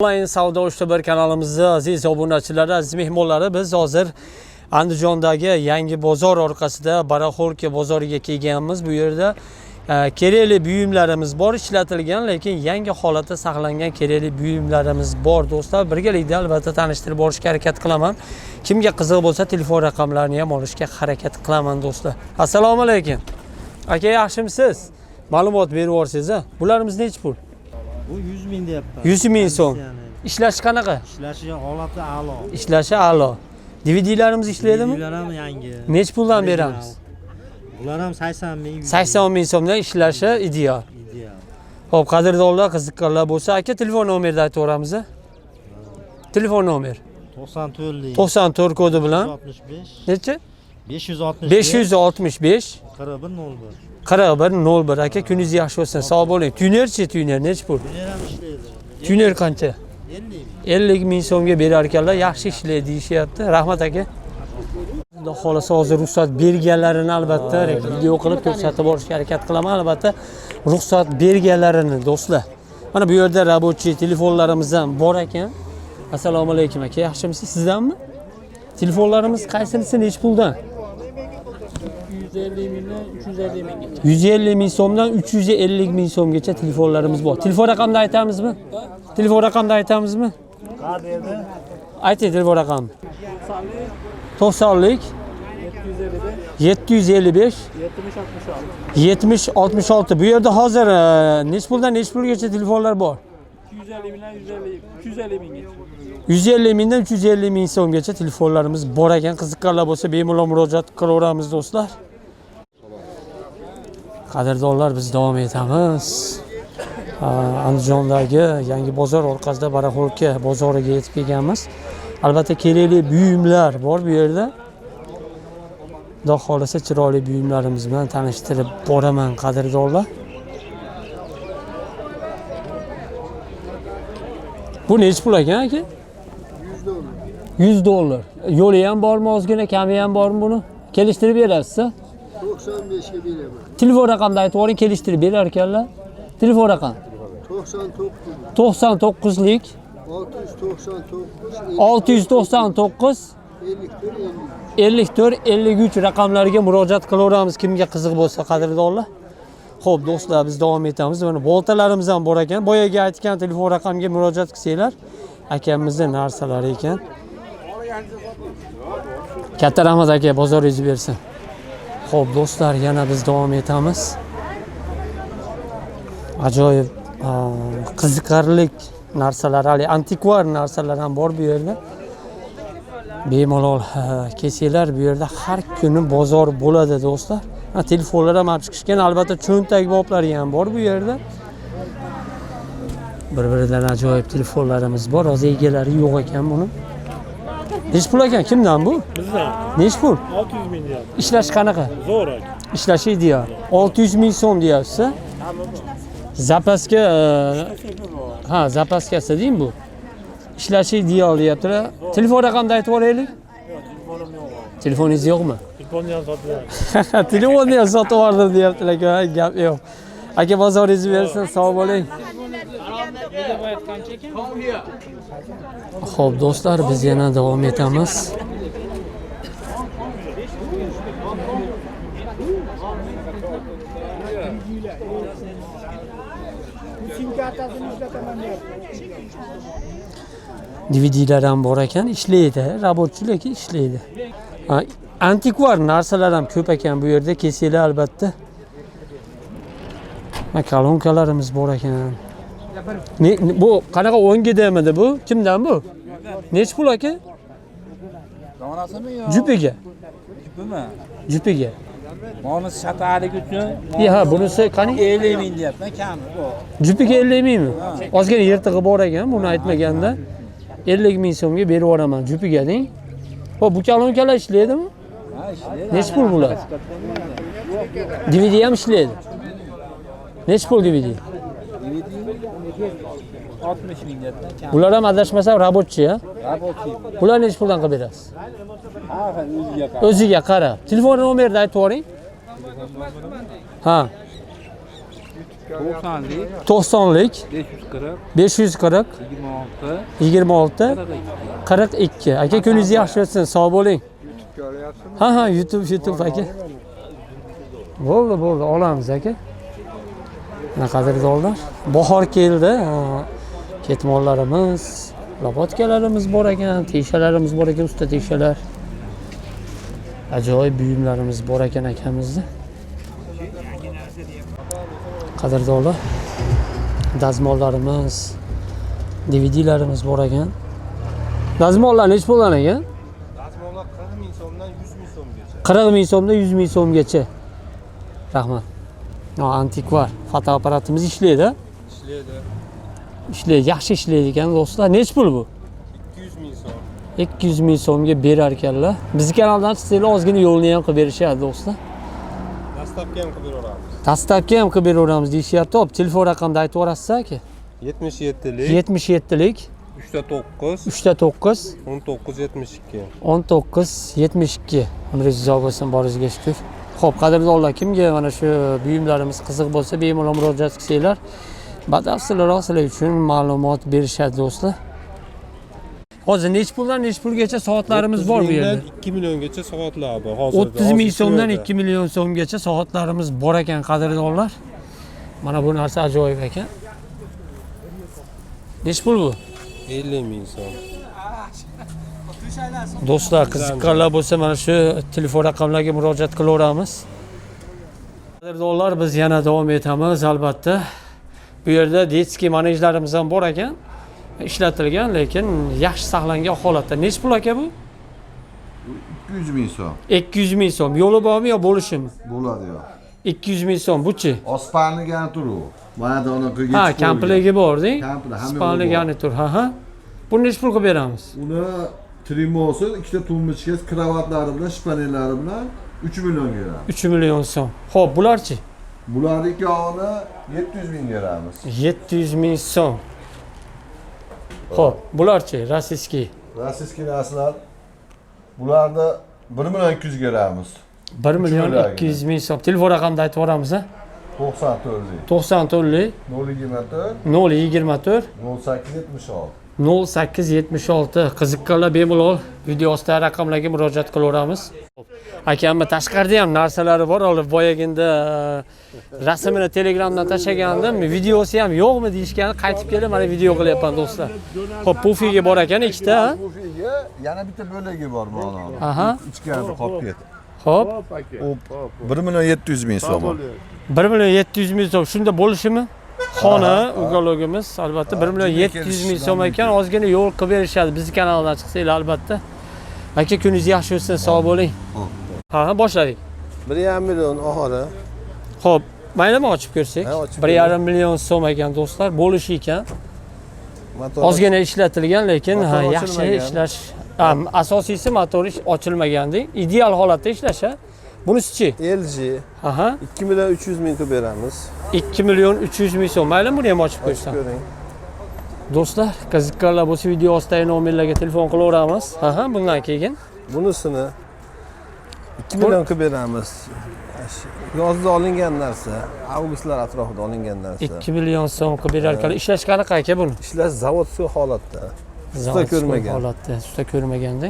Onlayn savdo 3.1 kanalimizda aziz obunachilari, aziz mehmonlari, biz hozir Andijondagi yangi bozor orqasida Baraxolka bozoriga kelganmiz. Bu yerda kerakli buyumlarimiz bor, ishlatilgan, lekin yangi holatda saqlangan kerakli buyumlarimiz bor do'stlar. Birgalikda albatta tanishtirib borishga harakat qilaman. Kimga qiziq bo'lsa, telefon raqamlarini ham olishga harakat qilaman do'stlar. Assalomu alaykum. Aka, yaxshimisiz? Ma'lumot berib yuborsangiz, a? Bularimiz nechi pul? Bu 100 ming deyapman. 100 ming so'm. Yani Ishlashi qanaqa? ishlashi holati a'lo. Ishlashi a'lo. DVDlarimiz ishlaydimi? Ular ham yangi. Nechi puldan beramiz? Bular ham 80 ming. 100 ming. 80 ming so'mdan ishlashi ideal. Ideal. Xo'p, qadrdonlar, qiziqqanlar bo'lsa, aka telefon nomerini aytaveramiz. Telefon nomer 94 94 kodi bilan 565 nechi? 565 565 41 01. 41 01. Aka, kuningiz yaxshi bo'lsin. Sog' bo'ling. Tunerchi, tuner nechi pul? Bular ham ishlaydi. Tuner qancha? 50 ming. 50 ming so'mga berar ekanlar, yaxshi ishlaydi deyishyapti. Rahmat aka. Xudo xohlasa hozir ruxsat berganlarini albatta video qilib ko'rsatib borishga harakat qilaman albatta ruxsat berganlarini do'stlar. Mana bu yerda rabochiy telefonlarimiz ham bor ekan. Assalomu alaykum aka, yaxshimisiz? Sizdanmi? Telefonlarimiz qaysinisi nechi puldan? 150 mingdan 350 minggacha. 150 ming so'mdan 350 ming so'mgacha telefonlarimiz bor. Telefon raqamini aytamizmi? Telefon raqamini aytamizmi? Ayting telefon raqamini. 90lik 755 70 66. 70 66. Bu yerda hozir nechi puldan nechi pulgacha telefonlar bor? 250 mingdan 150 350 minggacha. 150 mingdan 350 ming so'mgacha telefonlarimiz bor ekan. Qiziqqanlar bo'lsa bemalol murojaat qilaveramiz do'stlar. Qadrdonlar, biz davom etamiz. Andijondagi yangi bozor orqasida Baraxolka bozoriga yetib kelganmiz. Albatta kerakli buyumlar bor bu yerda. Xudo xohlasa chiroyli buyumlarimiz bilan tanishtirib boraman qadrdonlar. Bu nechi pul ekan aka? 100 dollar. Yo'li ham bormi ozgina, kami ham bormi buni? Kelishtirib berasiz, a? 95'e bilemem. Telefon raqamini aytib yuboring, kelishtirib berar ekanlar. Telefon raqam 99, 99lik 699, 699 54, 53. 54 53 raqamlariga murojaat qilaveramiz kimga qiziq bo'lsa qadrdonlar. Xo'p do'stlar, biz davom etamiz. Mana boltalarimiz ham bor ekan. Boyagi aytgan telefon raqamga murojaat qilsanglar, akamizni narsalari ekan. Katta rahmat aka, bozoringizni bersin. Xo'p do'stlar, yana biz davom etamiz. Ajoyib qiziqarli narsalar, hali antikvar narsalar ham bor bu yerda. Bemalol kelsanglar bu yerda har kuni bozor bo'ladi do'stlar. Ha, telefonlar ham olib chiqishgan, albatta cho'ntak boplari ham bor bu yerda. Bir-biridan ajoyib telefonlarimiz bor. Hozir egalari yo'q ekan buni. Nechi pul ekan? Kimdan bu? Bizdan Nechi pul? 600 ming deyapti. Ishlash qanaqa? Zo'r aka. Ishlashi ideal. 600 ming so'm deyapsiz. A? Zapaska ha, zapaskasi deymi bu? Ishlashi ideal deyaptilar. Telefon raqamini aytib yuboraylik. Yo'q, telefonim yo'q. Telefoningiz yo'qmi? Telefonni ham sotyapti. Telefonni ham sotib yubordim deyaptilar aka, gap yo'q. Aka bozoringizni bersin, sog' bo'ling. Xo'p do'stlar, biz yana davom etamiz. DVDlar ham bor ekan, ishlaydi, rabotchi lekin ishlaydi. Ha, antikvar narsalar ham ko'p ekan bu yerda, kelsanglar albatta. Ha, kolonkalarimiz bor ekan. Bu qanaqa o'ngidamidi bu? Kimdan bu? Nechi pul aka? Donasimi yo Jupiga. jupimi? Jupiga. Monisi shatalik uchun Ya, bunisi qani? 50 ming deyapman, kami bu. Jupiga 50 mingmi? Ozgina yirtig'i bor ekan, buni aytmaganda 50 ming so'mga berib yuboraman jupiga deng. Xo'p, bu kolonkalar ishlaydimi? Ha, ishlaydi. Nechi pul bular? DVD ham ishlaydi. Nechi pul DVD? DVD 60 ming deyapman, kami. Bular ham adashmasam rabotchi, ha? Rabochiy. Bular nechi puldan qilib berasiz? Ha, ha, o'ziga qarab. O'ziga qarab. Telefon nomerini aytib yuboring. Ha. 90lik 90lik 540 540 26 26 42. Aka, kuningiz yaxshi o'tsin, sog' bo'ling. Ha, ha, YouTube aka. Bo'ldi, bo'ldi, olamiz aka. Mana, qadrdonlar, bahor keldi. Ha, ketmonlarimiz, lopatkalarimiz bor ekan, teshalarimiz bor ekan, usta teshalar. Ajoyib buyumlarimiz bor ekan akamizda. Qadrdonlar, dazmollarimiz, DVDlarimiz bor ekan. Dazmollar nechi puldan ekan? Dazmollar 40 ming so'mdan 100 ming so'mgacha. 40 ming so'mdan 100 ming so'mgacha. Rahmat. No, antikvar fotoapparatimiz ishlaydi. Ishlaydi. Ishlaydi, yaxshi ishlaydi ekan do'stlar. Nechi pul bu? 200 ming so'm. 200 ming so'mga berar ekanlar. Bizni kanaldan chiqsanglar ozgina yo'lni ham qilib berishadi do'stlar. Доставка ham qilib beraveramiz. Доставка ham qilib beraveramiz deyishyapti. Hop, telefon raqamni aytib yuborasiz aka. 77lik 77lik 3 9 3 9 19 72. 19 72. Umringiz uzoq bo'lsin, boringizga shukur. Xo'p, qadrdonlar, kimga mana shu buyumlarimiz qiziq bo'lsa, bemalol murojaat qilsanglar, batafsilroq sizlar uchun ma'lumot berishadi do'stlar. Hozir nechi puldan nechi pulgacha soatlarimiz bor bu yerda? 2 milliongacha soatlar bor hozirda. 30 ming Hozir shu so'mdan yerda. 2 million so'mgacha soatlarimiz bor ekan, qadrdonlar. Mana bu narsa ajoyib ekan. Nechi pul bu? 50 ming so'm. Do'stlar, qiziqqanlar bo'lsa, mana shu telefon raqamlariga murojaat qilaveramiz. Qadrdonlar, biz yana davom etamiz albatta. Bu yerda детский manejlarimiz ham bor ekan. Ishlatilgan, lekin yaxshi saqlangan holatda. Nechi pul aka bu? 200 ming so'm. 200 ming so'm. Yo'li bormi yo bo'lishimi? Bo'ladi yo. 200 ming so'm. Buchi? Спальный garnitur u. Mana anaqa. Ha, komplekti bor, deng. Komplekt, hamma Спальный yo'li bor. garnitur. Ha. Buni nechi pul qilib beramiz? Uni trimosi, ikkita тумбочка si, kravatlari bilan, шпанеллari bilan 3 million beramiz. 3 million so'm. Xo'p, bularchi? Bularni ikkovini 700 ming beramiz. 700 ming so'm. Xo'p, bularchi? Российский. Российский narsalar, bularni 1 million 200 beramiz. 1 million millionga. 200 ming so'm. Telefon raqamini aytib yuboramiz, a? 94 94 024 024 08 76. 08 76. Qiziqqanlar bemalol video ostidagi raqamlarga murojaat qilaveramiz. Akamni tashqarida ham narsalari bor, olib boyaginda rasmini Telegramdan tashlagandim, videosi ham yo'qmi deyishgani, qaytib kelib mana video qilyapman do'stlar. Xo'p, pufigi bor ekan ikkita, ha? Bufiga yana bitta bo'lagi bor mana. Ichkarida qolib ketdi. Xo'p, U 1 million 700 ming so'm. 1 million 700 ming so'm. Shunda bo'lishimi? Xona уголок imiz albatta 1 million 700 ming so'm ekan. Ozgina yo'l qilib berishadi bizni kanaldan chiqsanglar albatta. Aka, kuningiz yaxshi o'tsin, sog' bo'ling. Ha, boshladik. 1,5 million oxiri. Xo'p, maylimi ochib ko'rsak? Ha, ochib 1,5 million so'm ekan do'stlar, bo'lishi ekan. Motor Ozgina ishlatilgan, lekin Motor ha, yaxshi ochilmagan. ishlash. Ha, asosiysi motor ish ochilmagandek, ideal holatda ishlash, ha. Bunisichi? LG 2 million 300 ming qilib beramiz. 2 million 300 ming so'm. Maylimi buni ham ochib Ochib ko'rsam? ko'ring. Do'stlar, qiziqqanlar bo'lsa video ostidagi nomerlarga telefon qilaveramiz. Ha, bundan keyin Bunisini 2 million qilib beramiz. Yozda olingan narsa, avgustlar atrofida olingan narsa. 2 million so'm qilib berar ekan. Ishlash qanaqa aka buni? Ishlash заводской holatda. Заводской ko'rmagan. Holatda, usta ko'rmaganda.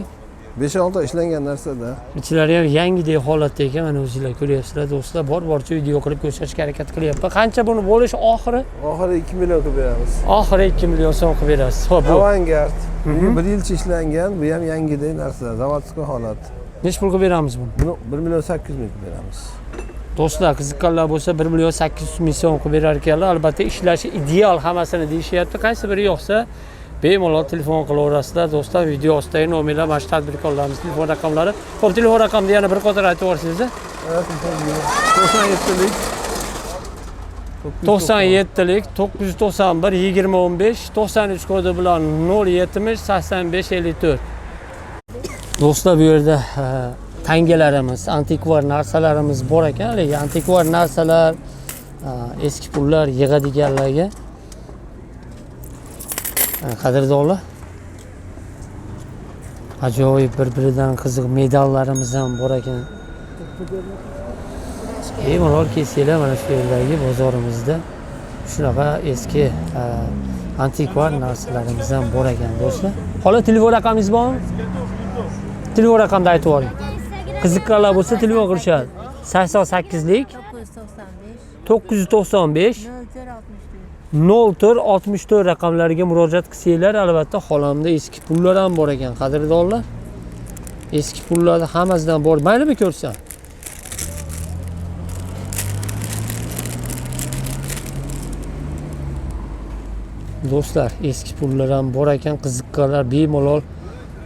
5-6 ishlangan narsada. Ichlari ham yangidek holatda ekan, mana o'zinglar ko'ryapsizlar do'stlar. Bor boricha video qilib ko'rsatishga harakat qilyapman. Qancha buni bo'lish oxiri? Oxiri 2 million qilib beramiz. Oxiri 2 million so'm qilib berasiz. Xo'p, bu Avangard. Bir yilcha ishlangan, bu ham yangidek narsa, заводской holat. Nechi pul qilib beramiz buni? Buni 1 million 800 ming qilib beramiz. Do'stlar, qiziqqanlar bo'lsa 1 million 800 ming so'm qilib berar ekanlar. Albatta ishlashi ideal hammasini deyishyapti. Qaysi biri yoqsa bemalol telefon qilaverasizlar do'stlar. Video ostidagi nomerlar mana shu tadbirkorlarimiz telefon raqamlari. Xo'p, telefon raqamini yana bir qator aytib yuborsangiz. 97lik 97lik 991 20 15, 93 kodi bilan 070 85 54. Do'stlar, bu yerda tangalarimiz, antikvar narsalarimiz bor ekan. Haligi antikvar narsalar, eski pullar yig'adiganlarga. Qadrdonlar, ajoyib bir-biridan qiziq medallarimiz ham bor ekan. Bemalol kelsanglar mana shu yerdagi bozorimizda. Shunaqa eski antikvar narsalarimiz ham bor ekan do'stlar. Xola, telefon raqamingiz bormi? Telefon raqamni aytib yuboring. Qiziqqanlar bo'lsa telefon qilishadi. 88lik 995 0464 raqamlariga murojaat qilsanglar, albatta xolamda eski pullar ham bor ekan, qadrdonlar. Eski pullarni hammasidan bor. Maylimi ko'rsam? Do'stlar, eski pullar ham bor ekan, qiziqqanlar bemalol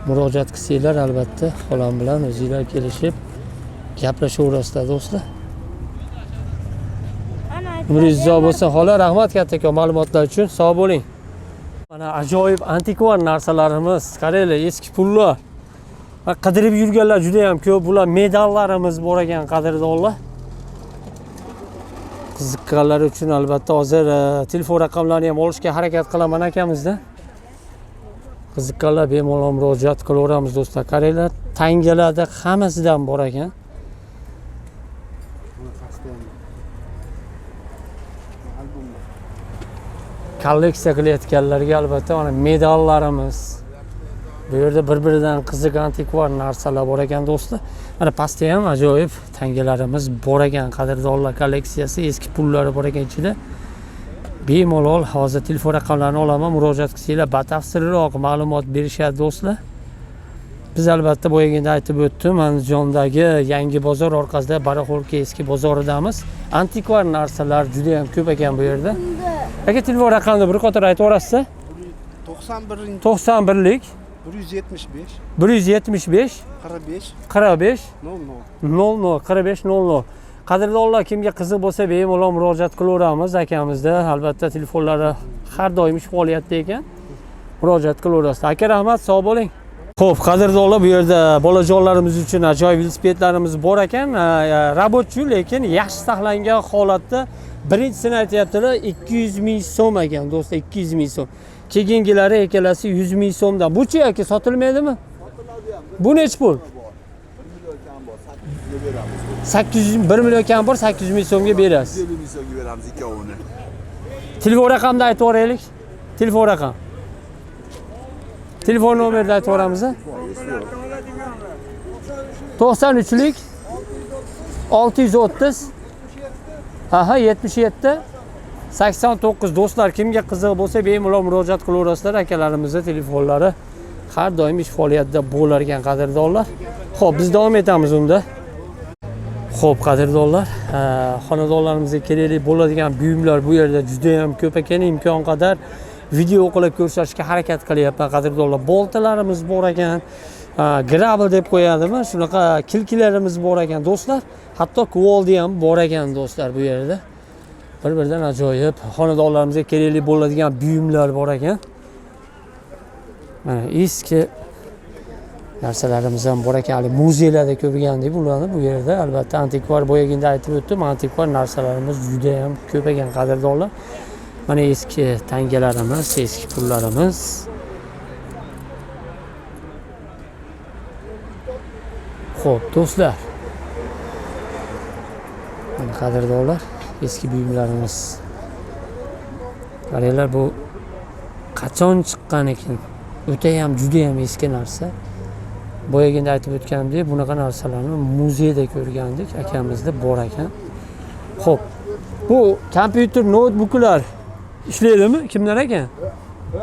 murojaat qilsanglar, albatta xolam bilan o'zinglar kelishib gaplashaverasizlar do'stlar. Umringiz uzoq bo'lsin xola, rahmat kattakon ma'lumotlar uchun, sog' bo'ling. Mana ajoyib antikvar narsalarimiz, qaranglar, eski pullar. Qidirib yurganlar juda ham ko'p. Bular medallarimiz bor ekan, qadrdonlar. Qiziqqanlar uchun albatta hozir telefon raqamlarini ham olishga harakat qilaman akamizdan. Qiziqqanlar bemalol murojaat qilaveramiz do'stlar. Qaranglar, tangalarda hammasidan bor ekan. Kolleksiya qilayotganlarga albatta mana medallarimiz. Bu yerda bir-biridan qiziq antikvar narsalar bor ekan do'stlar. Mana pastda ham ajoyib tangalarimiz bor ekan, qadrdonlar kolleksiyasi, eski pullari bor ekan ichida. Bemalol hozir telefon raqamlarini olaman, murojaat qilsanglar batafsilroq ma'lumot berishadi do'stlar. Biz albatta boyagina aytib o'tdim, Andijondagi yangi bozor orqasida Baraxolka eski bozoridamiz. Antikvar narsalar juda ham ko'p ekan bu yerda. Aka, telefon raqamini bir qator aytib yuborasiz? 91 91lik 175 175 45 45 00 00 45 00. Qadrdonlar, kimga qiziq bo'lsa bemalol murojaat qilaveramiz akamizda. Albatta telefonlari har doim ish faoliyatda ekan. Murojaat qilaverasiz. Aka, rahmat, sog' bo'ling. Xo'p, qadrdonlar, bu yerda bolajonlarimiz uchun ajoyib velosipedlarimiz bor ekan. Rabochi, lekin yaxshi saqlangan holatda. Birinchisini aytayaptilar 200 ming so'm ekan do'stlar, 200 ming so'm. Keyingilari ikkalasi 100 ming so'mdan. Buchi aka sotilmaydimi? Bu nechi pul? 800 1 million kam bor, 800 ming so'mga berasiz. 150 ming so'mga beramiz ikkovini. Telefon raqamini aytib yuboraylik. Telefon raqam. Telefon nomerini aytib yuboramiz. 93lik 630 aha 77 89. Do'stlar, kimga qiziq bo'lsa bemalol murojaat qilaverasizlar. Akalarimizni telefonlari har doim ish faoliyatida bo'lar ekan, qadrdonlar. Xo'p, biz davom etamiz unda. Xo'p, qadrdonlar, xonadonlarimizga kerakli bo'ladigan buyumlar bu yerda juda ham ko'p ekan. Imkon qadar video qilib ko'rsatishga harakat qilyapman, qadrdonlar. Boltalarimiz bor ekan, grabl deb qo'yadimi, shunaqa kilkilarimiz bor ekan do'stlar. Hatto kuvoldi ham bor ekan do'stlar bu yerda. Bir-biridan ajoyib xonadonlarimizga kerakli bo'ladigan buyumlar bor ekan. Mana eski narsalarimiz ham bor ekan. Hali muzeylarda ko'rgandik bularni bu yerda. Albatta antikvar, boyagina aytib o'tdim, antikvar narsalarimiz juda ham ko'p ekan, qadrdonlar. Mana eski tangalarimiz, eski pullarimiz. Xo'p, do'stlar. Mana qadrdonlar, eski buyumlarimiz. Qaranglar, bu qachon chiqqan ekan? O'ta ham, juda ham eski narsa. Boyagina aytib o'tganimdek, bunaqa narsalarni muzeyda ko'rgandik, akamizda bor ekan. Xo'p, bu kompyuter, noutbuklar ishlaydimi? Kimlar ekan?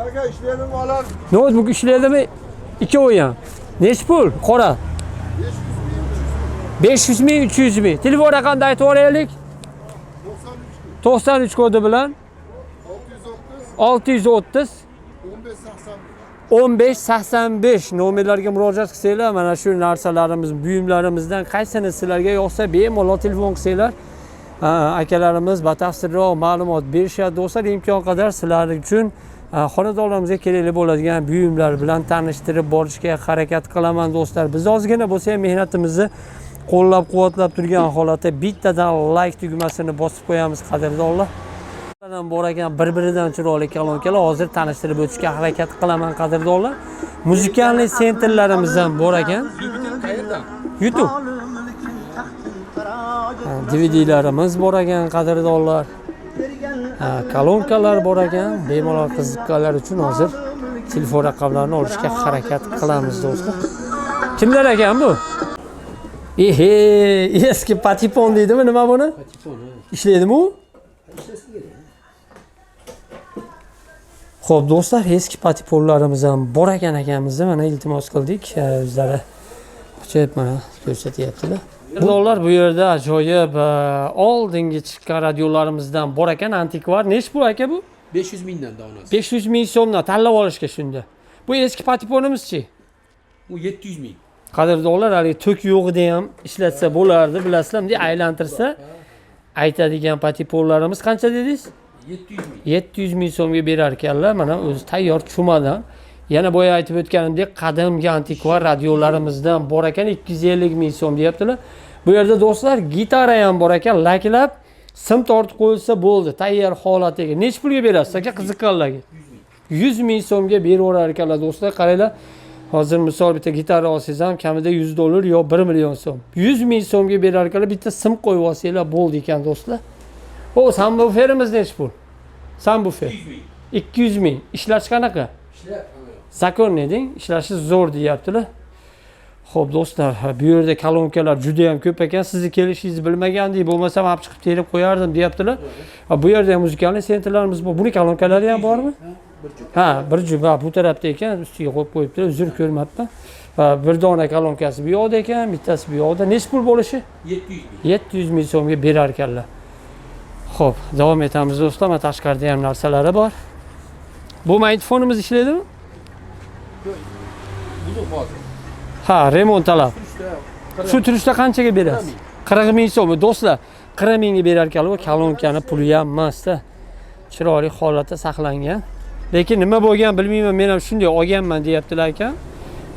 Aka, ishlaydimi ular? Noutbuk ishlaydimi? Ikkovi ham. Nechi pul? Qora. 500 ming, 300 ming. Telefon raqamini aytib yuboraylik. 93 kodi bilan 630 1585 nomerlarga murojaat qilsanglar, mana shu narsalarimiz, buyumlarimizdan qaysini sizlarga yoqsa bemalol telefon qilsanglar, akalarimiz batafsilroq ma'lumot berishadi do'stlar. Imkon qadar sizlar uchun xonadonlarimizga kerakli bo'ladigan buyumlar bilan tanishtirib borishga harakat qilaman do'stlar. Biz ozgina bo'lsa ham mehnatimizni qo'llab-quvvatlab turgan holatda bittadan like tugmasini bosib qo'yamiz, qadrdonlar. Bor ekan bir-biridan chiroyli kolonkalar, hozir tanishtirib o'tishga harakat qilaman, qadrdonlar. Muzikalniy sentrlarimiz ham bor ekan. YouTube. DVDlarimiz bor ekan, qadrdonlar. Kolonkalar bor ekan. Bemalol qiziqqanlar uchun hozir telefon raqamlarini olishga harakat qilamiz do'stlar. Kimlar ekan bu? Ehe, eski patipon deydimi nima buni? Ishlaydimi u? Xo'p do'stlar, eski patiponlarimiz ham bor ekan akamizda. Mana iltimos qildik, o'zlari ochib mana ko'rsatyaptilar. Dollar bu yerda ajoyib oldingi chiqqan radiolarimizdan bor ekan, antikvar. Nechi pul aka bu? 500 mingdan donasi. 500 ming so'mdan tanlab olishga shunda. Bu eski patiponimizchi? U 700 ming. Qadrdonlar, haligi tok yo'g'ida ham ishlatsa bo'lardi, bilasizlar, bunday aylantirsa aytadigan patiponlarimiz qancha dedingiz? 700 ming. 700 ming so'mga berar ekanlar. Mana o'zi tayyor chumadan. Yana boya aytib o'tganimdek qadimgi antikvar radiolarimizdan bor ekan, 250 ming so'm deyaptilar. Bu yerda do'stlar gitara ham bor ekan, laklab sim tortib qo'yilsa bo'ldi, tayyor holatiga. Necha pulga berasiz aka qiziqqanlarga? 100 ming so'mga beraverar ekanlar do'stlar. Qaranglar, hozir misol bitta gitara olsangiz ham kamida $100 yo 1 million so'm. 100 ming so'mga berar ekanlar, bitta sim qo'yib olsanglar bo'ldi ekan do'stlar. O, sambuferimiz necha pul? Sambufer 200 ming. Ishlash qanaqa? Zakon eding, ishlashi zo'r deyaptilar. Xo'p do'stlar, bu yerda kolonkalar juda ham ko'p ekan. Sizni kelishingizni bilmagandik, bo'lmasam olib chiqib terib qo'yardim deyaptilar. Bu yerda ham muzikalniy sentrlarimiz bor. Buni kolonkalari ham bormi? Ha, bir juft bu tarafda ekan, ustiga qo'yib qo'yibdilar, uzr ko'rmabman. Bir dona kolonkasi bu yoqda ekan, bittasi bu yoqda. Necha pul bo'lishi? 700 ming. 700 ming so'mga berar ekanlar. Xo'p, davom etamiz do'stlar. Mana tashqarida ham narsalari bor. Bu magnitofonimiz ishlaydimi? Buzuq hozir. Ha, remont talab. Shu turishda qanchaga berasiz? 40 ming so'm. Do'stlar, 40 mingga berar ekanlar. Bu kolonkani puli ham emas-da. Chiroyli holatda saqlangan. Lekin nima bo'lgan bilmayman, men ham shunday olganman deyaptilar ekan.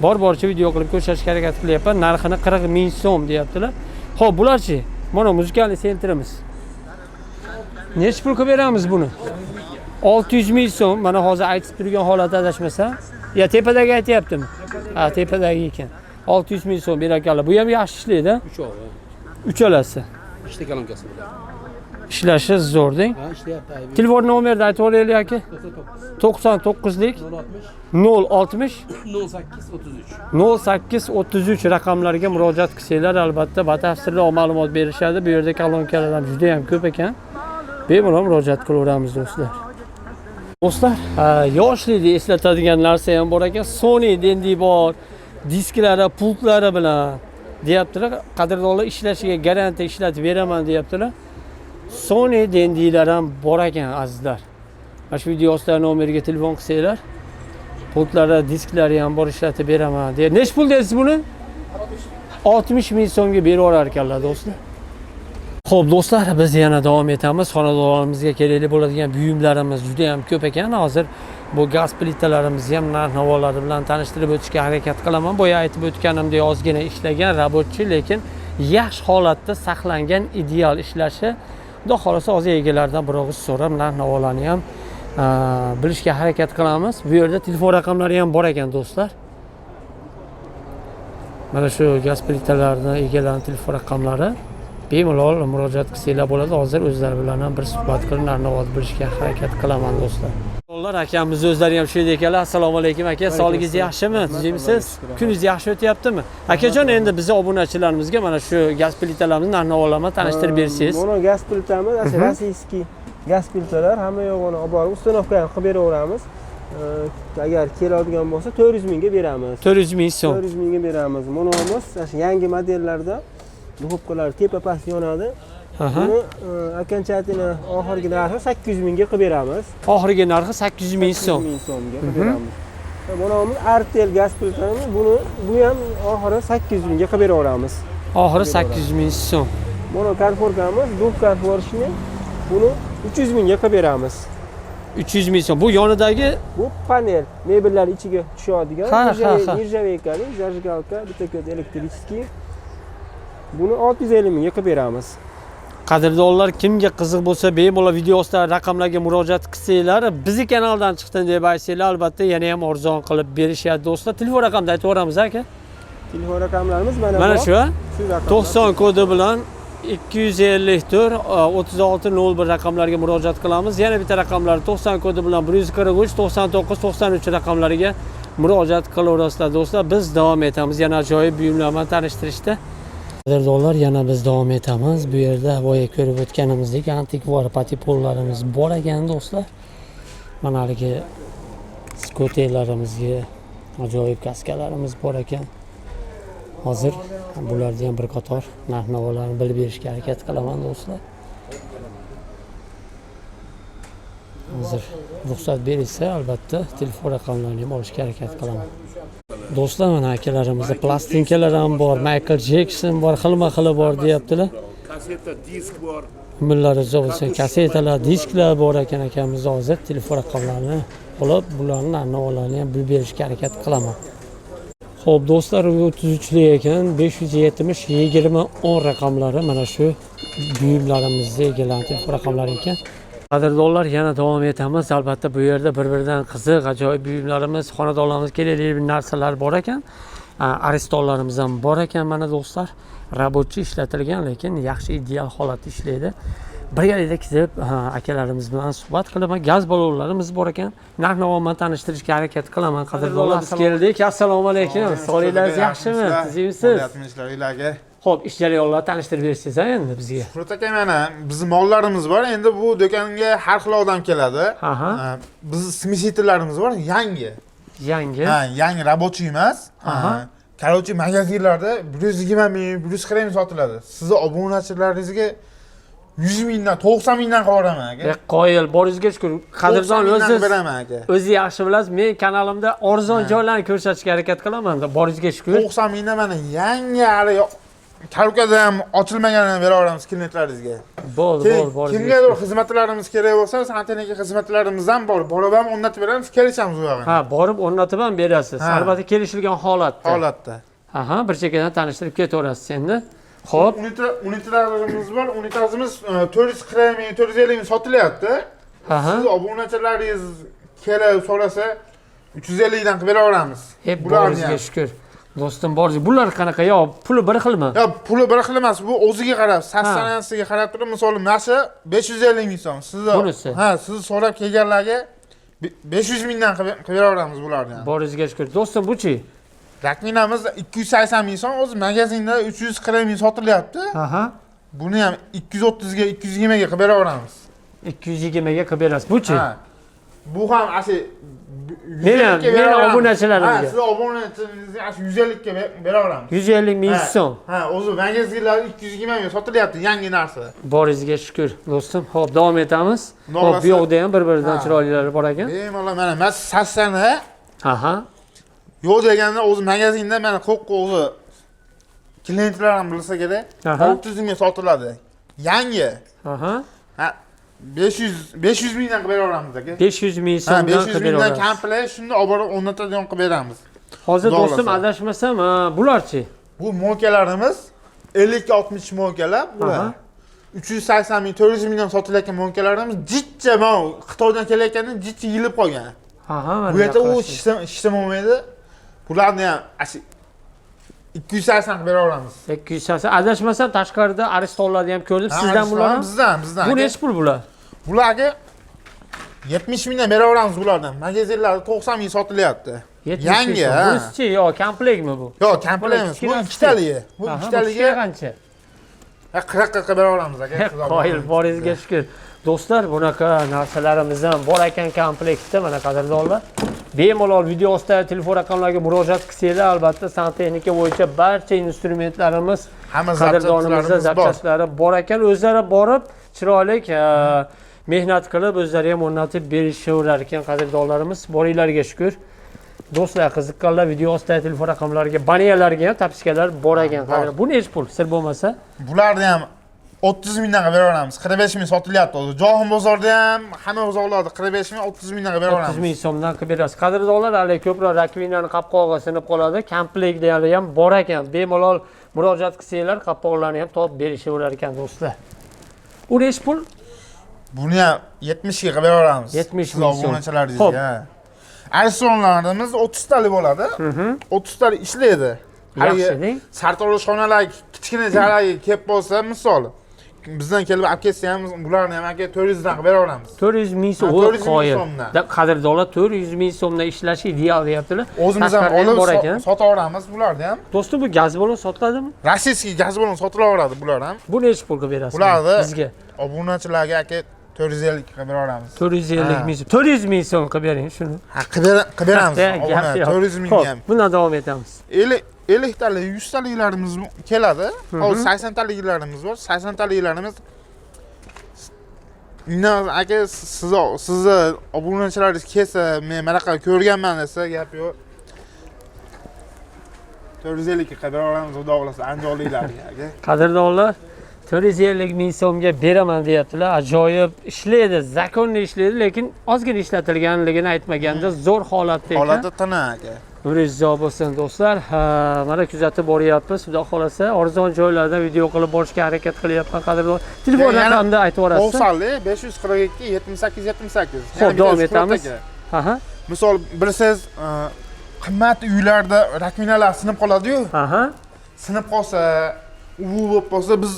Bor-boricha video qilib ko'rsatishga harakat qilyapman. Narxini 40 ming so'm deyaptilar. Xo'p, bularchi? Mana muzikalniy sentrimiz. Necha pul qilib beramiz buni? 600 ming so'm. Mana hozir aytib turgan holatda adashmasam. Ya tepadagi aytyaptimi? Ha, tepadagi ekan. 600 ming so'm berar ekanlar. Bu ham yaxshi ishlaydi. Uchovi. Uchalasi. Ikkita kolonkasi bilan. Ishlashi zo'r deng. Ha, ishlayapti. Telefon nomerini aytib yuboraylik aka. 99lik 060 08 33. 08 33 raqamlariga murojaat qilsanglar albatta batafsilroq ma'lumot berishadi. Bu yerda kolonkalar ham juda ham ko'p ekan. Bemalol murojaat qilaveramiz do'stlar. Do'stlar, yoshlikni eslatadigan narsa ham bor ekan. Sony Dendy bor, disklari, pultlari bilan deyaptilar. Qadrdonlar ishlashiga garantiya ishlatib beraman deyaptilar. Sony Dendylar ham bor ekan azizlar. Mana shu video ostidagi nomeriga telefon qilsanglar, pultlari, disklari ham bor, ishlatib beraman deya. Necha pul dedingiz buni? 60 ming so'mga beraverar ekanlar do'stlar. Xo'p do'stlar, biz yana davom etamiz. Xonadonlarimizga kerakli bo'ladigan buyumlarimiz juda ham ko'p ekan. Hozir bu gaz plitalarimizni ham narx-navolari bilan tanishtirib o'tishga harakat qilaman. Boya aytib o'tganimdek ozgina ishlagan rabotchi, lekin yaxshi holatda saqlangan, ideal ishlashi. Xudo xohlasa hozir egalaridan bir og'iz so'rab narx-navolarni ham bilishga harakat qilamiz. Bu yerda telefon raqamlari ham bor ekan do'stlar. Mana shu gaz plitalarni egalarining telefon raqamlari. Bemalol murojaat qilsanglar bo'ladi. Hozir o'zlari bilan ham bir suhbat qilib narx-navoni bilishga harakat qilaman do'stlar. Ular akamiz o'zlari ham shu yerda ekanlar. Assalomu alaykum aka, sog'ligingiz yaxshimi? Tuzukmisiz? Kuningiz yaxshi o'tyaptimi? Akajon, endi bizni obunachilarimizga mana shu gaz plitalarimizni narx-navolarni tanishtirib bersangiz. Mana gaz plitamiz, rossiyskiy gaz plitalar, hamma yo'g'ini olib borib uстановка ham qilib beraveramiz. Agar keladigan bo'lsa 400 mingga beramiz. 400 ming so'm. 400 mingga beramiz. Monomiz yangi modellarda duxovkalar tepa past yonadi. Buni окончательно oxirgi narxi 800 mingga qilib beramiz. Oxirgi narxi 800 ming so'm. 800 ming so'mga qilib beramiz. Bunimiz Artel gaz plitamiz, buni bu ham oxiri 800 mingga qilib beraveramiz. Oxiri 800 ming so'm. Buni konforkamiz, двухконфорочный, buni 300 mingga qilib beramiz. 300 ming so'm. Bu yonidagi bu panel mebellar ichiga tushadigan nержавейкali, зажигалка, bitta ko'z elektricheskiy. Buni 650 mingga qilib beramiz. Qadrdonlar, kimga qiziq bo'lsa bemalol video ostidagi raqamlarga murojaat qilsanglar, bizni kanaldan chiqdim deb aytsanglar, albatta yana ham arzon qilib berishadi do'stlar. Telefon raqamini aytib yuboramiz aka. Telefon raqamlarimiz mana Mana shu, Shu raqamlar. 90 kodi bilan 254 36 01 raqamlariga murojaat qilamiz. Yana bitta raqamlar 90 kodi bilan 143 99 93 raqamlariga murojaat qilaverasizlar do'stlar. Biz davom etamiz yana ajoyib buyumlar bilan tanishtirishda. Qadrdonlar, yana biz davom etamiz. Bu yerda boya ko'rib o'tganimizdek antikvar patipollarimiz bor ekan do'stlar. Mana haligi skuterlarimizga ajoyib kaskalarimiz bor ekan. Hozir bularni ham bir qator narx-navolarni bilib berishga harakat qilaman do'stlar. Hozir ruxsat berilsa, albatta telefon raqamlarini ham olishga harakat qilaman. Do'stlar, mana akalarimizda plastinkalar ham bor, Michael Jackson bor, xilma-xili bor deyaptilar. Kaseta, disk bor. Umrlari uzoq bo'lsin, kasetalar, disklar bor ekan akamiz hozir telefon raqamlarini olib, bularni narx-navolarni ham bilib berishga harakat qilaman. Xo'p, do'stlar, 33lik ekan, 570 20 10 raqamlari mana shu buyumlarimizni egalari telefon raqamlari ekan. Qadrdonlar, yana davom etamiz. Albatta bu yerda bir-biridan qiziq, ajoyib buyumlarimiz, xonadonlarimizga kerakli narsalar bor ekan. Aristonlarimiz ham bor ekan mana do'stlar. Rabotchi ishlatilgan, lekin yaxshi ideal holatda ishlaydi. Birgalikda ketib akalarimiz bilan suhbat qilaman. Gaz ballonlarimiz bor ekan. Narx-navo bilan tanishtirishga harakat qilaman. Qadrdonlar, biz keldik. Assalomu alaykum. Sog'ligingiz yaxshimi? Tuzukmisiz? Aka. Xo'p, ish jarayonlarini tanishtirib bersangiz endi bizga. Shuhrat aka, mana bizni mollarimiz bor. Endi bu do'konga har xil odam keladi. Bizni smesitellarimiz bor, yangi. Yangi. Ha, yangi rabochiy emas. Короче, magazinlarda 120 ming, 140 ming sotiladi. Sizni obunachilaringizga 100 mingdan, 90 mingdan qilib yuboraman aka. Qoyil, boringizga shukur. Qadrdon, o'zingiz beraman aka. O'zi yaxshi bilasiz, men kanalimda arzon joylarni ko'rsatishga harakat qilaman. Boringizga shukur. 90 mingdan mana yangi hali korobkada ham ochilmaganini beraveramiz klientlaringizga. Bo'ldi, bo'ldi, boringizga. Kimgadir xizmatlarimiz kerak bo'lsa, santexnika xizmatlarimiz ham bor. Borib ham o'rnatib beramiz, kelishamiz u yog'ini. Ha, borib o'rnatib ham berasiz. Albatta kelishilgan holatda. Holatda. Aha, bir chekkadan tanishtirib ketaverasiz endi. Xo'p, unitlarimiz bor. Unitazimiz 440 ming, 450 ming sotilyapti. Siz obunachilaringiz kelib so'rasa 350 dan qilib beraveramiz. Bularga shukur. Do'stim bor. Bular qanaqa yo puli bir xilmi? Yo, puli bir xil emas. Bu o'ziga qarab, sastanasiga qarab turib, misol mana shu 550 ming so'm. Siz bunisi. Ha, siz so'rab kelganlarga 500 mingdan qilib beraveramiz bularni. Boringizga shukur. Do'stim, bu-chi? Rakminamiz 280 ming so'm, o'zi magazinda 340 ming sotilyapti. Buni ham 230 ga, 220 ga qilib beraveramiz. 220 ga qilib berasiz. Bu-chi? Bu ham asli Men obunachilarimga. Ha, siz obunachilaringizga asli 150 ga beraveramiz. 150 ming so'm. Ha, o'zi magazinlarda 220 ming sotilyapti yangi narsa. Boringizga shukur, do'stim. Xo'p, davom etamiz. Xo'p, bu yoqda ham bir-biridan chiroylilari bor ekan. Bemalol mana mas sassani. Aha. Yo'q deganda o'zi magazinda mana qo'qqa o'zi klientlar ham bilsa kerak, 600 ming sotiladi. Yangi. Aha. Ha, 500 mingdan qilib beraveramiz aka. 500 ming so'mdan qilib 500 mingdan beramiz. komplekt shuni olib borib o'rnatadigan qilib beramiz. Hozir do'stim adashmasam, bularchi? Bu mo'kalarimiz 50-60 mo'kalar bular. 380 ming, 400 mingdan sotilayotgan mo'kalarimiz jitcha mana Xitoydan kelayotganda jitcha yeyilib qolgan. Aha, bu yerda u ishlam olmaydi. Bularni ham 280 qilib beraveramiz. 280. Adashmasam tashqarida aristonlarni ham ko'rdim. Sizdan bular ham? Bizdan, bizdan. Bu nechi pul bular? Bularga 70 mingdan beraveramiz bulardan. Magazinlarda 90 ming sotilyapti. Yangi, ha. Bunisi-chi, yo komplektmi bu? Yo'q, komplekt emas. Bu ikkitaligi. Bu ikkitaligi qancha? 40 qilib beraveramiz aka. Qoyil, boringizga shukur. Do'stlar, bunaqa narsalarimiz ham bor ekan komplektda, mana qadrdonlar. Bemalol video ostidagi telefon raqamlariga murojaat qilsanglar, albatta santexnika bo'yicha barcha instrumentlarimiz, hamma qadrdonimizda zapchastlari bor ekan. O'zlari borib, chiroyli mehnat qilib, o'zlari ham o'rnatib berishaverar ekan qadrdonlarimiz. Boringlarga shukur. Do'stlar, qiziqqanlar video ostidagi telefon raqamlariga, baniyalarga ham tapsikalar bor ekan. Bu nechi pul? Sir bo'lmasa? Bularni ham 30 mingdan qilib beraveramiz. 45 ming sotilyapti hozir. Jahon bozorida ham, hamma bozorlarda 45 ming, 30 mingdan qilib beraveramiz. 30 ming so'mdan qilib berasiz. Qadrdonlar, hali ko'proq rakvinani qopqog'i sinib qoladi. Komplektlari ham bor ekan. Bemalol murojaat qilsanglar, qopqoqlarni ham topib berishaverar ekan do'stlar. U nechi pul? Buni ham 70 ga qilib beraveramiz. 70 ming so'm. Obunachilaringizga. Aristonlarimiz 30 talik bo'ladi. 30 talik ishlaydi. Yaxshi-da. Sartaroshxonalar kichkina joylarga kelib qolsa, misol bizdan kelib olib kelsa ham, bularni ham aka 400 dan qilib bera olamiz. 400 ming so'm. Ha, 400 ming Qoyil. so'mdan. Qadrdonlar, 400 ming so'mdan ishlashi ideal deyaptilar. O'zimiz ham Tashqarida olib bor ekan. sotaveramiz bularni ham. Do'stim, bu gaz balon sotiladimi? Rossiyskiy gaz balon sotilaveradi bular ham. Bu nechi pulga berasiz? Bularni bizga obunachilarga aka 450 qilib bera olamiz. 450 Ha. ming so'm. 400 ming so'm qilib bering shuni. Ha, qilib beramiz. Gap Obuna yo'q. 400 mingga Xo'p, ham. bundan davom etamiz. 50 talik, 100 taliklarimiz keladi. Hozir 80 taliklarimiz bor. 80 taliklarimiz undan aka sizni obunachilaringiz kelsa, men manaqa ko'rganman desa, gap yo'q. 450 qilib bera olamiz, xudo xohlasa, andijonliklarga aka. Qadrdonlar, 450 ming so'mga beraman deyaptilar. Ajoyib ishlaydi, zakonli ishlaydi, lekin ozgina ishlatilganligini aytmaganda zo'r holatda ekan. Holati tana aka. Umringiz uzoq bo'lsin do'stlar. Ha, mana kuzatib boryapmiz. Xudo xohlasa arzon joylardan video qilib borishga harakat qilyapman qadrdon. Telefon raqamini aytib yuborasiz. 90 542 78 78. Xo'p, davom etamiz. Aha. Misol bilsangiz, qimmat uylarda rakvinalar sinib qoladi-yu. Aha. Sinib qolsa, u bo'lib qolsa, biz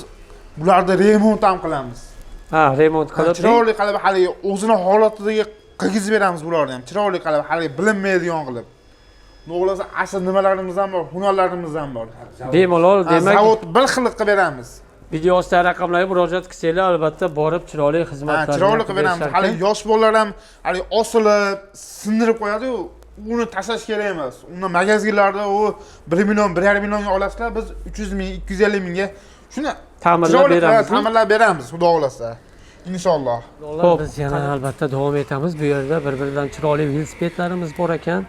bularda remont ham qilamiz. Ha, remont qilib, chiroyli qilib, hali o'zini holatidagi qilgizib beramiz bularni ham. Chiroyli qilib, hali bilinmaydigan qilib. Xohlasa asl nimalarimiz ham bor, hunarlarimiz ham bor. Bemalol, demak, zavod bir xil qilib beramiz. Video ostidagi raqamlarga murojaat qilsanglar, albatta borib chiroyli xizmatlarni chiroyli qilib beramiz. Hali yosh bolalar ham hali osilib, sindirib qo'yadi-yu, uni tashlash kerak emas. Uni magazinlarda u 1 million, 1,5 millionga olasizlar, biz 300 ming, 250 mingga shuni ta'mirlab beramiz. Ta'mirlab beramiz, xudo xohlasa. Inshaalloh. Xo'p, biz yana albatta davom etamiz. Bu yerda bir-biridan chiroyli velosipedlarimiz bor ekan.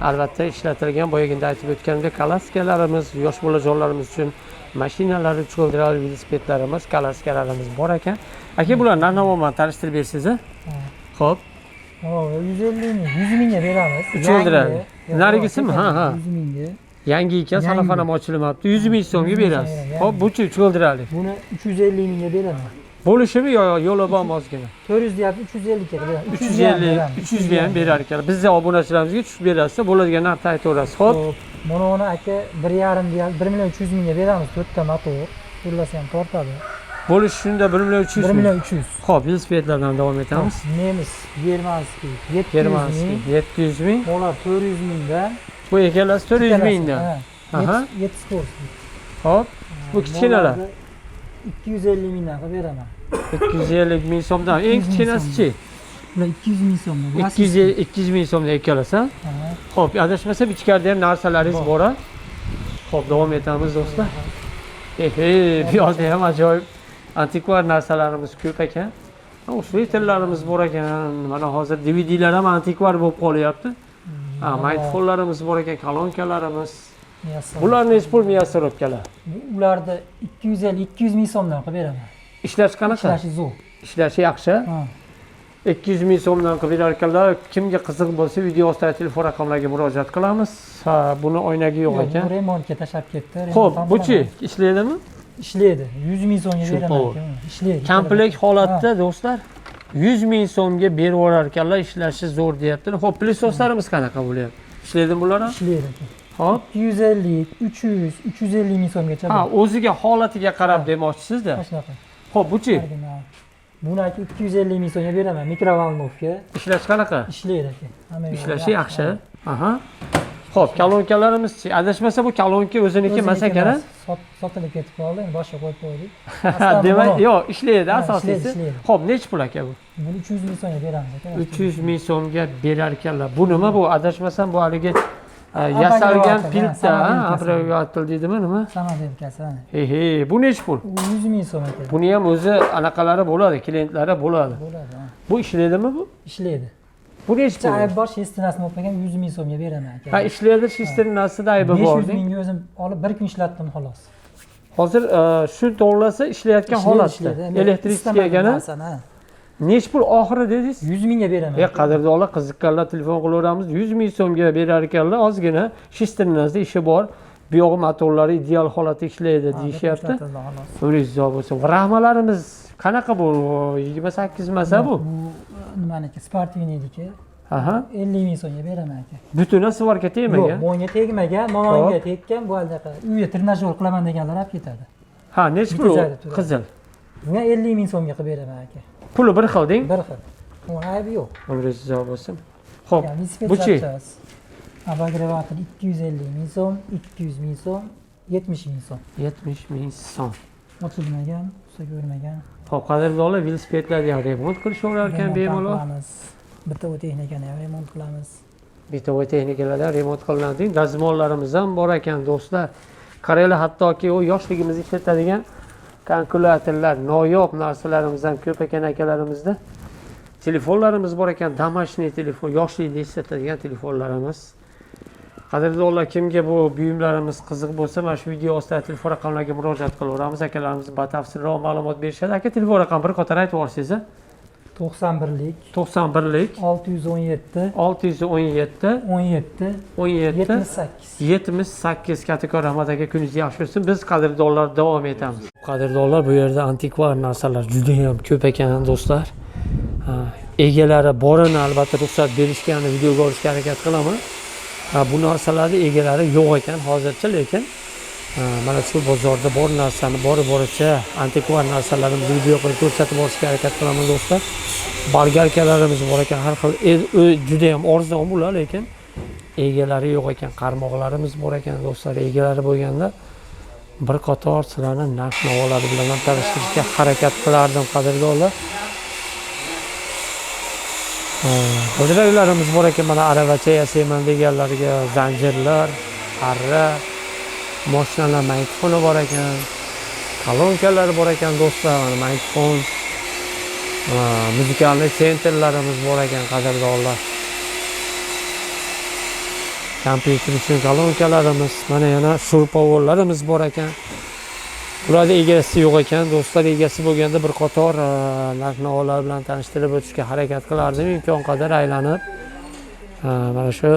Albatta ishlatilgan, boyagina aytib o'tganimdek, kalaskalarimiz, yosh bolajonlarimiz uchun mashinalar, uchg'ildirar velosipedlarimiz, kalaskalarimiz bor ekan. Aka, bular narx-navo bilan tanishtirib bersangiz-a? Xo'p. 150 ming, 100 mingga beramiz. Uchg'ildirar. Narigisimi? Ha, ha. 100 mingga. Yangi ekan, salafan ham ochilmabdi. 100 ming so'mga berasiz. Xo'p, buchi uchg'ildirarli. Buni 350 mingga beraman. Bo'lishimi yo yo'li bormi ozgina? 400 deyapti, 350 ga beramiz. 350, 300 ga ham berar ekan. Bizni obunachilarimizga tushib berasiz, bo'ladigan narxni aytaverasiz. Xo'p. Mana uni aka 1.5 deyapti, 1 million 300 mingga beramiz. 4 ta motor, qo'llasa ham tortadi. Bo'lish shunda 1 million 300 1 million 300. Xo'p, velosipedlardan davom etamiz. Nemis, Germanskiy 700 ming. 700 ming. Ular 400 mingdan. Bu ikkalasi 400 mingdan. Aha. 7 ko'rsin. Xo'p, bu kichkinalar 250 mingdan qilib beraman. 250 ming so'mdan. Eng kichkinasi-chi? Bular 200 ming so'mdan. 200 ming so'mdan ikkalasi. Xo'p, adashmasam ichkarida ham narsalaringiz bor a? Xo'p, davom etamiz do'stlar. Bu yerda ham ajoyib antikvar narsalarimiz ko'p ekan. Usluterlarimiz bor ekan. Mana hozir DVDlar ham antikvar bo'lib qolyapti. Ha, magnitofonlarimiz bor ekan, kolonkalarimiz. Bular nechi pul miyasirobkalar? Ularni 250, 200 ming so'mdan qilib beraman. Ishlashi qanaqa? Ishlashi zo'r. Ishlashi yaxshi. 200 ming so'mdan qilib berar ekanlar. Kimga qiziq bo'lsa, video ostidagi telefon raqamlariga murojaat qilamiz. Ha, buni oynagi yo'q ekan. Bu remontga tashlab ketdi. Xo'p, buchi ishlaydimi? Ishlaydi. 100 ming so'mga beraman. Ishlaydi. Komplekt holatda do'stlar 100 ming so'mga berib yuborar ekanlar, ishlashi zo'r deyaptilar. Xo'p, plyusoslarimiz qanaqa bo'lyapti? Ishlaydimi bular ham? Ishlaydi. Xo'p, 250, 300, 350 ming so'mgacha. Ha, o'ziga holatiga qarab demoqchisiz-da. Shunaqa. Xo'p, buchi? Buni aka 250 ming so'mga beraman, mikrovolnovka. Ishlashi qanaqa? Ishlaydi aka. Ishlashi yaxshi. Aha. Xo'p, kolonkalarimiz-chi? Adashmasa bu kolonka o'ziniki emas ekan, a? Sotilib ketib qoldi, endi boshqa qo'yib qo'ydik. Demak, yo'q, ishlaydi asosiysi. Xo'p, nechi pul aka bu? Buni 300 ming so'mga beramiz aka. 300 ming so'mga berar ekanlar. Bu nima bu? Adashmasam bu haligi yasalgan pilta, abreviator deydimi nima? Samodelkasi. He, bu nechi pul? 100 ming so'm aka. Buni ham o'zi anaqalari bo'ladi, klientlari bo'ladi. Bo'ladi. Bu ishlaydimi bu? Ishlaydi. Bu nechi pul? Ayb bor, shestinasini o'tmagan 100 ming so'mga beraman aka. Ha, ishlaydi, shestinasida aybi bor. 500 mingga o'zim olib bir kun ishlatdim xolos. Hozir shu to'g'rilasa ishlayotgan holatda. Elektrik kelgani. Nechi pul oxiri dedingiz? 100 mingga beraman. Qadrdonlar, qiziqqanlar telefon qilaveramiz. 100 ming so'mga berar ekanlar. Ozgina shestinasida ishi bor. Bu yog'i motorlari ideal holatda ishlaydi deyishyapti. Umringiz uzoq bo'lsin. Rahmalarimiz qanaqa bu? 28 masa bu? Bu nimaniki? Sportivniyniki. Aha. 50 ming so'mga beraman aka. Butuni svarka tegmagan. Yo'q, bunga tegmagan, manonga tekkan, bu anaqa uyda trenajyor qilaman deganlar olib ketadi. Ha, nechi pul u? Bitazadi turadi. Qizil. Bunga 50 ming so'mga qilib beraman aka. Puli bir xil deng. Bir xil. Uni aybi yo'q. Umringiz uzoq bo'lsin. Xo'p, Yani velosiped buchi? zapchast. Обогреватель 250 ming so'm, 200 ming so'm, 70 ming so'm. 70 ming so'm. Ochilmagan, usta ko'rmagan. Xo'p, qadrdonlar, velosipedlarni ham remont qilishaverar ekan Remont ham bemalol. qilamiz. Bitta texnikani ham remont qilamiz. Bitovoy texnikalarda remont qilinadi. Dazmollarimiz ham bor ekan do'stlar. Qaranglar, hattoki u yoshligimizda ishlatadigan kalkulyatorlar, noyob narsalarimiz ham ko'p ekan akalarimizda. Telefonlarimiz bor ekan, домашний telefon, yoshlikda ishlatadigan telefonlarimiz. Qadrdonlar, kimga bu buyumlarimiz qiziq bo'lsa, mana shu video ostidagi telefon raqamlariga murojaat qilaveramiz. Akalarimiz batafsilroq ma'lumot berishadi. Aka, telefon raqami bir qator aytib yuborsangiz. 91lik 91lik 617 617 17 17 78. 78. Kattakon rahmat aka, kuningiz yaxshi o'tsin. Biz qadrdonlar davom etamiz. Qadrdonlar, bu yerda antikvar narsalar juda ham ko'p ekan do'stlar. Ha, egalari borini albatta ruxsat berishganini videoga olishga harakat qilaman. Ha, bu narsalarni egalari yo'q ekan hozircha, lekin ha, mana shu bozorda bor narsani bori boricha antikvar narsalarimizni video qilib ko'rsatib borishga harakat qilaman do'stlar. Bolgarkalarimiz bor ekan, har xil juda ham arzon bular, lekin egalari yo'q ekan. Qarmoqlarimiz bor ekan do'stlar, egalari bo'lganda bir qator sizlarni narx navolari bilan ham tanishtirishga harakat qilardim qadrdonlar. G'ildiraklarimiz bor ekan, mana aravacha yasayman deganlarga zanjirlar, arra, mashinalar magnitofoni bor ekan, kolonkalar bor ekan do'stlar, mana magnitofon, muzikalniy sentrlarimiz bor ekan qadrdonlar. Kompyuter uchun kolonkalarimiz, mana yana sho'rpovollarimiz bor ekan. Ularning egasi yo'q ekan do'stlar, egasi bo'lganda bir qator narx navolar bilan tanishtirib o'tishga harakat qilardim, imkon qadar aylanib. Mana shu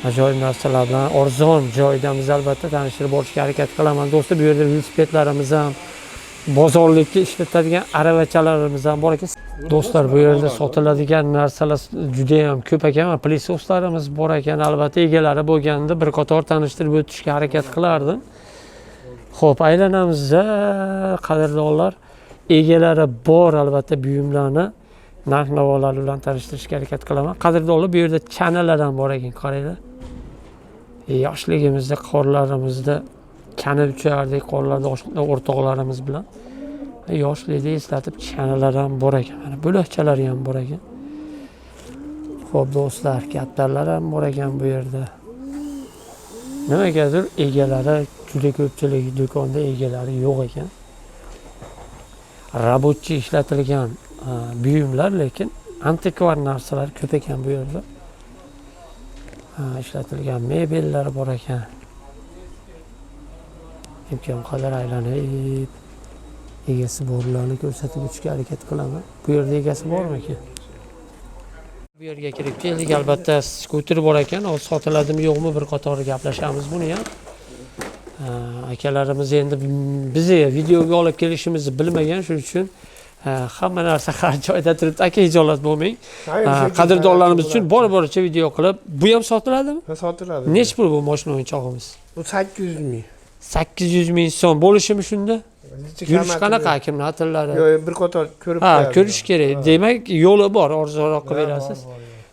ajoyib narsalar bilan arzon joydamiz albatta tanishtirib borishga harakat qilaman do'stlar. Bu yerda velosipedlarimiz ham, bozorlikka ishlatadigan aravachalarimiz ham bor ekan do'stlar. Bu yerda sotiladigan narsalar juda ham ko'p ekan. Mana plyuslarimiz bor ekan, albatta egalari bo'lganda bir qator tanishtirib o'tishga harakat qilardim. Xo'p, aylanamiz qadrdonlar. Egalari bor albatta buyumlarni narx navolari bilan tanishtirishga harakat qilaman. Qadrdonlar, bu yerda chanalar ham bor ekan, qaranglar. Yoshligimizda qorlarimizda chana uchardik, qorlarda o'rtoqlarimiz bilan. Yoshlikda eslatib chanalar ham bor ekan, mana bo'lakchalari ham bor ekan. Xo'p do'stlar, kaptarlar ham bor ekan bu yerda. Nimagadir egalari juda ko'pchilik do'konda egalari yo'q ekan. Rabotchi ishlatilgan buyumlar, lekin antikvar narsalar ko'p ekan bu yerda. Ishlatilgan mebellar bor ekan. Imkon qadar aylanib egasi borlarni ko'rsatib o'tishga harakat qilaman. Bu yerda egasi bormikan? Bu yerga kirib keldik, albatta skuter bor ekan, hozir sotiladimi yo'qmi bir qator gaplashamiz buni ham. Akalarimiz endi bizni videoga olib kelishimizni bilmagan, shuning uchun hamma narsa har joyda turibdi. Aka, hijolat bo'lmang. Qadrdonlarimiz uchun bor boricha video qilib, bu ham sotiladimi? Sotiladi. Nechi pul bu mashina o'yinchog'imiz? Bu 800 ming. 800 ming so'm bo'lishimi shunda? Yurish qanaqa akimni atillari? Yo'q, bir qator ko'rib Ha, ko'rish kerak. Demak, yo'li bor, arzonroq qilib berasiz.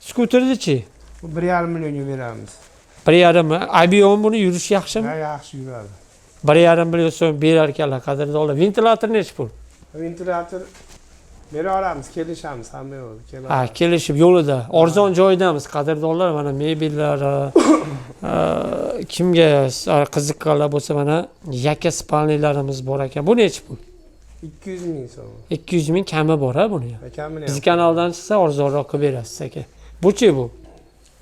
Skuterni-chi? Bu 1,5 millionga beramiz. 1,5. Abiyon buni yurishi yaxshimi? Ha, yaxshi yuradi. 1,5 million so'm berar ekanlar qadrdonlar. Ventilyator nechi pul? Ventilyator bera olamiz, kelishamiz, hamma yo'q. Ha, kelishib yo'lida. Arzon joydamiz qadrdonlar. Mana mebellar, kimga qiziqqanlar bo'lsa, mana yakka spalnilarimiz bor ekan. Bu nechi pul? 200 ming so'm. 200 ming kami bor ha buni. Kamini. Biz kanaldan chiqsa arzonroq qilib berasiz aka. Buchi bu?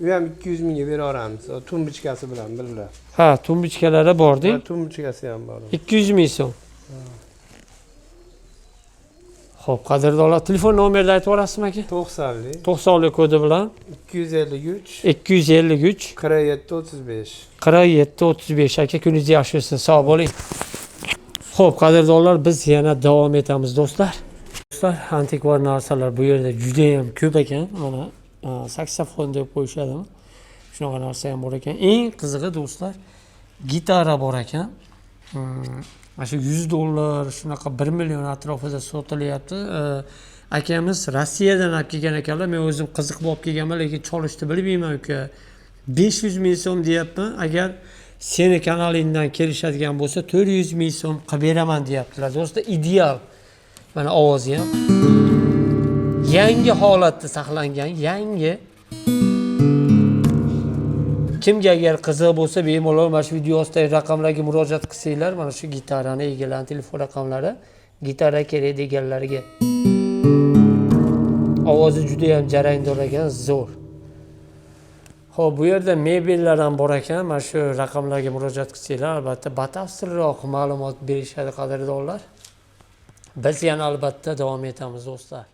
U ham 200 mingga bera olamiz. Tumbichkasi bilan birga. Ha, tumbichkalari bor deng. Tumbichkasi ham bor. 200 ming so'm. Xo'p, qadrdonlar, telefon nomerini aytib yuborasizmi aka? 90lik. 90lik kodi bilan 253 253 47 35. 47 35. Aka, kuningiz yaxshi o'tsin, sog' bo'ling. Xo'p, qadrdonlar, biz yana davom etamiz do'stlar. Do'stlar, antikvar narsalar bu yerda juda ham ko'p ekan. Mana Saksofon deb qo'yishadimi? Shunaqa narsa ham bor ekan. Eng qizig'i do'stlar, gitara bor ekan. Mana shu 100 dollar shunaqa 1 million atrofida sotilyapti. Akamiz Rossiyadan olib kelgan ekanlar. Men o'zim qiziqib olib kelganman, lekin cholishni bilmayman uka. 500 ming so'm deyapman. Agar seni kanalingdan kelishadigan bo'lsa 400 ming so'm qilib beraman deyaptilar. Do'stlar, ideal. Mana ovozi ham yangi holatda saqlangan, yangi. Kimga agar qiziq bo'lsa, bemalol mana shu video ostidagi raqamlarga murojaat qilsanglar, mana shu gitarani egalarining telefon raqamlari, gitara kerak deganlarga. Ovozi juda ham jarangdor ekan, zo'r. Xo'p, bu yerda mebellar ham bor ekan. Mana shu raqamlarga murojaat qilsanglar, albatta batafsilroq ma'lumot berishadi qadrdonlar. Biz yana albatta davom etamiz do'stlar.